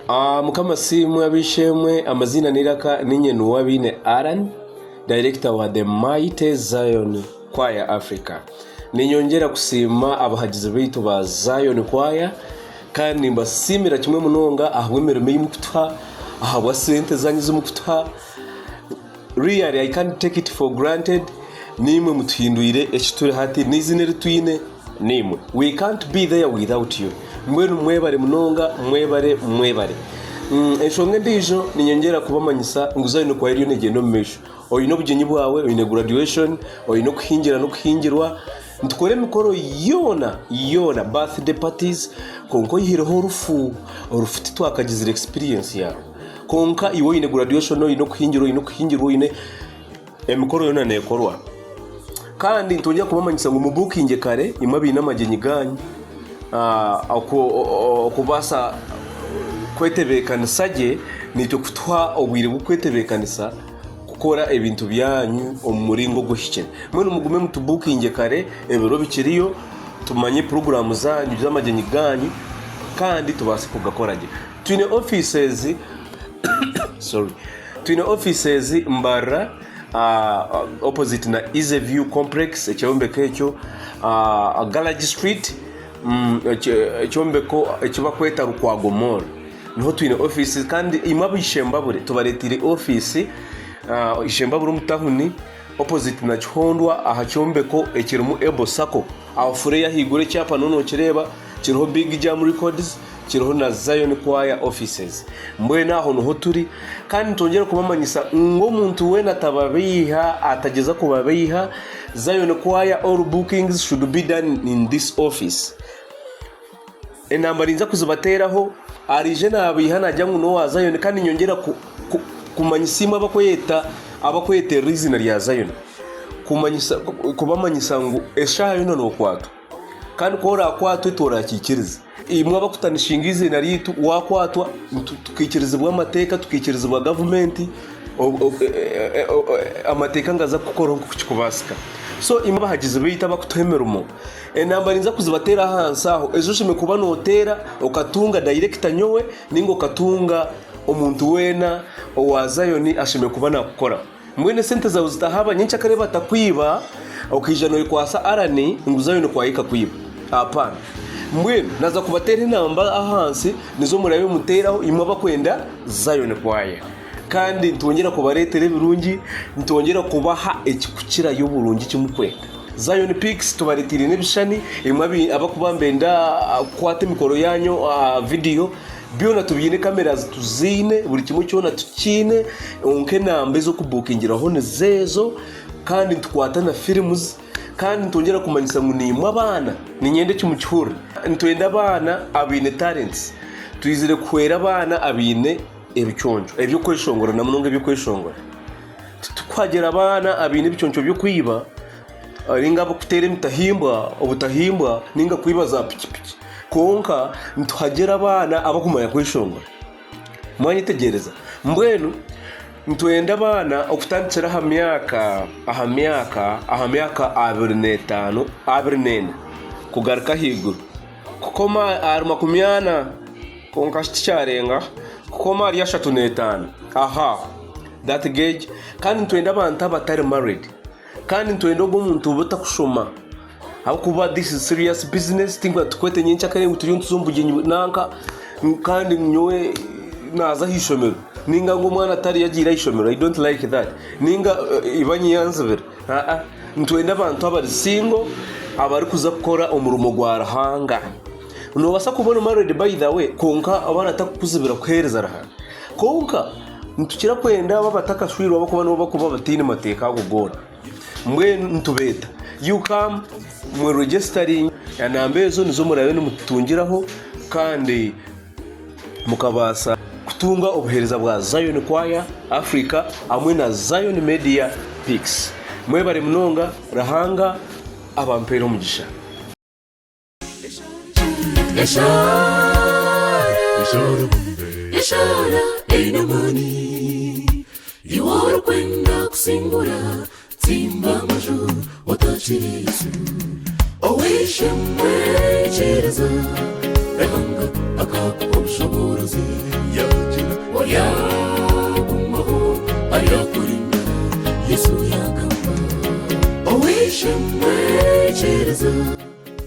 Mukama asiimwe ab'eishe-emwe, amaziina n'eiraka niinye Nuwabiine Allan, Director wa The Mighty Zion Choir Africa. Ninyongyera kusiima abahagizi baitu ba Zion Choir kandi nimbasiimira kimwe munonga ahabw'emirimo ei murikutuha, ahabwa sente zanyu ezi murikutuha. Really I can't take it for granted, niimwe mutuhindwire eki turi hati n'eiziina eri twine niimwe. We can't be there without you. Mbwenu mwebare munonga, mwebare, mwebare. Enshonga endiijo niinyongyera kubamanyisa ngu Zion Choir eriyo neegyenda omu maisho. Oine obugyenyi bwawe, oine graduation, oine okuhingira n'okuhingirwa, nitukora emikoro yoona yoona, birthday parties, kwonka oyihireho orufu, orufu titwakagizire experience yaarwo. Kwonka iwe oine graduation, oine okuhingira, oine okuhingirwa, oine emikoro yoona neekorwa. Kandi nitwongyera kubamanyisa ngu mubukingye kare imwe abaine amagyenyi gaanyu okubaasa kwetebeekanisa gye naitwe kutuha obwire bw'okwetebeekanisa kukora ebintu byanyu omu muringo oguhikire. Mbwenu mugume mutubukingye kare ebiro bikiriyo tumanye puroguraamu zaanyu z'amagyenyi gaanyu kandi tubaase kugakora gye. Twine offices sorry twine offices Mbarara opposite na Easy View Complex ekyombeko ekyo Garage Street ekyombeko eki barikweta Lukwago Mall niho twine offices kandi imwe ab'eishembabure tubareteire office Ishembabure omu tawuni opposite na Kihondwa aha kyombeko ekirimu Ebo Sacco aho fureeyo ahaiguru ekyapa noba nokireeba kiriho Big Jam Records kiriho na Zion Choir Offices. Mbwenu aho niho turi kandi nitwongyera kubamanyisa ngu omuntu weena atababeiha, atagyeza kubabeiha, Zion Choir all bookings should be done in this office. Enamba ninza kuzibateeraho, araije naabeiha naagira ngu n'owa Zion kandi niinyongyera kumanyisa imwe abakweyeta abakweyeterera eiziina rya Zion kumanyisa kubamanyisa ngu eshaaha yoona nookwatwa. Kandi ku oraakwatwe torakiikiriza. Imwe abakutanishinga eiziina ryaitu, waakwatwa tukaikirizibwa amateeka, tukaikirizibwa gavumenti, amateeka nigaza kukukoraho nk'oku kirikubaasika. So imwe abahagizi baitu abarikutuha emirimo, enamba ninza kuzibateera ahansi aho, ezi oshemereire kuba nooteera okatunga dayirekita nyowe nainga okatunga omuntu weena owa Zayoni ashemereire kuba naakukoraho. Mbwenu esente zaawe zitahaba nyencakare batakwiba okaija noyekwasa Allan ngu Zion kwayo ekakwiba. Hapana. Mbwenu naza kubateera enamba ahansi nizo murabe muteeraho imwe abakwenda Zion choir. Kandi nitwongyera kubareetera ebirungi, nitwongyera kubaha ekikukirayo oburungi eki mukwenda. Zion Pics tubareeteire n'ebishushani imwe abakuba nibenda kukwata emikoro yaanyu aha vidiyo. Byona tubiine cameras tuziine buri kimwe kyona tukiine kwonka enamba ez'okubukingiraho nizo ezo kandi nitukwata na films kandi nitwongyera kumanyisa ngu naimwe abaana niinyenda eki mukihurire nitwenda abaana abaine talents twizire kuhwera abaana abaine ebiconco eby'okweshongora na munonga eby'okweshongora titukuhagira abaana abaine ebiconco by'okwiba Ninga abarikuteera emitahimbwa, obutahimbwa ninga kwiba za pikipiki. Kwonka nituhagira abaana abarikumanya kweshongora. Mwanyetegyereza? Mbwenu nitwenda abaana okutandikira aha myaka aha myaka aha myaka 25, 24 kugaruka ahaiguru kukoma ahari 40 kwonka shi tikyarenga kukoma ahari 35 aha that gauge. Kandi nitwenda abantu abatari married. Kandi nitwenda ogwo omuntu oba otakushoma ahabw'okuba this is serious business tinkwenda tukwete nyenkyakare ngu turiyo nituza omu bugyenyi nanka kandi nyowe naaza aha ishomero ninga ngu omwana atari yagiire aha ishomero I don't like that ninga ibanyi yanzibira aa nitwenda abantu abari single abarikuza kukora omurimo gwa Ruhanga. Noobaasa kuba ori married by the way kwonka abaana atakukuzibira kuheereza Ruhanga kwonka Nitukira kwenda abo abatakashwirwe ahabw'okuba nibo barikuba bataine mateeka ago goona. Mbwenu nitubeeta, you come mwe registeringe, enamba ezo nizo muraabe nimututungiraho kandi mukabaasa kutunga obuheereza bwa Zion Choir Africa hamwe na Zion Media Pics. Mwebare munonga, Ruhanga abampeere omugisha. Eshaara eine amaani Iwe orikwenda kusingura Tsimba amaju otakire Yesu Ow'eishe-emwe ikiriza Ruhanga akakuha obushoboorozi. Yesu yagamba. Ow'eishe-emwe ikiriza.